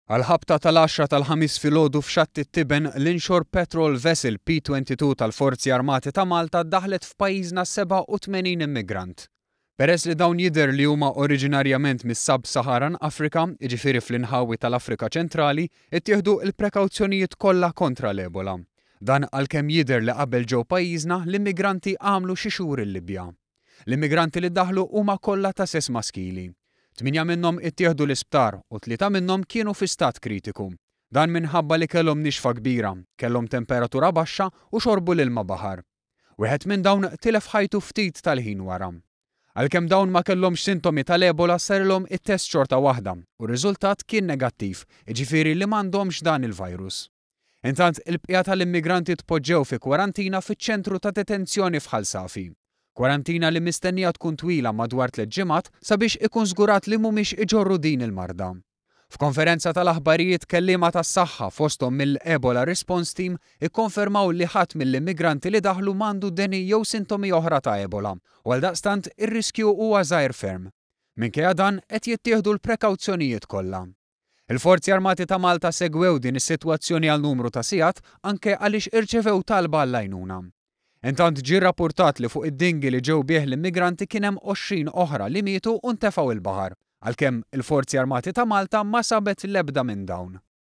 Għall-ħabta tal-għaxra tal-Ħamis filgħodu f'Xatt it-Tiben, l-inshore patrol vessel P-22 tal-Forzi Armati ta' Malta daħlet f'pajjiżna 87 immigrant. Peress li dawn jidher li huma oriġinarjament mis-Sub-Saharan Africa, jiġifieri fl-inħawi tal-Afrika Ċentrali, ittieħdu l-prekawzjonijiet kollha kontra l-Ebola. Dan għalkemm jidher li qabel ġew pajjiżna, l-immigranti għamlu xi xhur il-Libja. L-immigranti li daħlu huma kollha ta' sess maskili. Tmienja minnhom ittieħdu l-isptar u tlieta minnhom kienu fi stat kritiku. Dan minħabba li kellhom nixfa kbira, kellhom temperatura baxxa u xorbu l-ilma baħar. Wieħed minn dawn tilef ħajtu ftit tal-ħin wara. Għalkemm dawn ma kellhomx sintomi tal-Ebola sarilhom it-test xorta waħda u r-riżultat kien negattiv, jiġifieri li m'għandhomx dan il-virus. Intant, il-bqija tal-immigranti tpoġġew fi kwarantina fiċ-ċentru ta' detenzjoni f'Ħal Safi. Kwarantina li mistennija tkun twila madwar tlett ġimgħat sabiex ikun żgurat li mhumiex iġorru din il-marda. F'konferenza tal-aħbarijiet kelliema tas-saħħa fosthom mill-Ebola Response Team ikkonfermaw li ħadd mill-immigranti li daħlu m'għandu deni jew sintomi oħra ta' Ebola u għaldaqstant ir-riskju huwa żgħir ferm. Minkejja dan qed jittieħdu l-prekawzjonijiet kollha. Il-Forzi Armati ta' Malta segwew din is-sitwazzjoni għal numru ta' sigħat anke għaliex irċevew talba għall-għajnuna. Intant ġie rrappurtat li fuq id-dinghy li ġew bih l-immigranti kien hemm 20 oħra li mietu u ntefgħu l-baħar, għalkemm il-Forzi Armati ta' Malta ma sabet l-ebda minn dawn.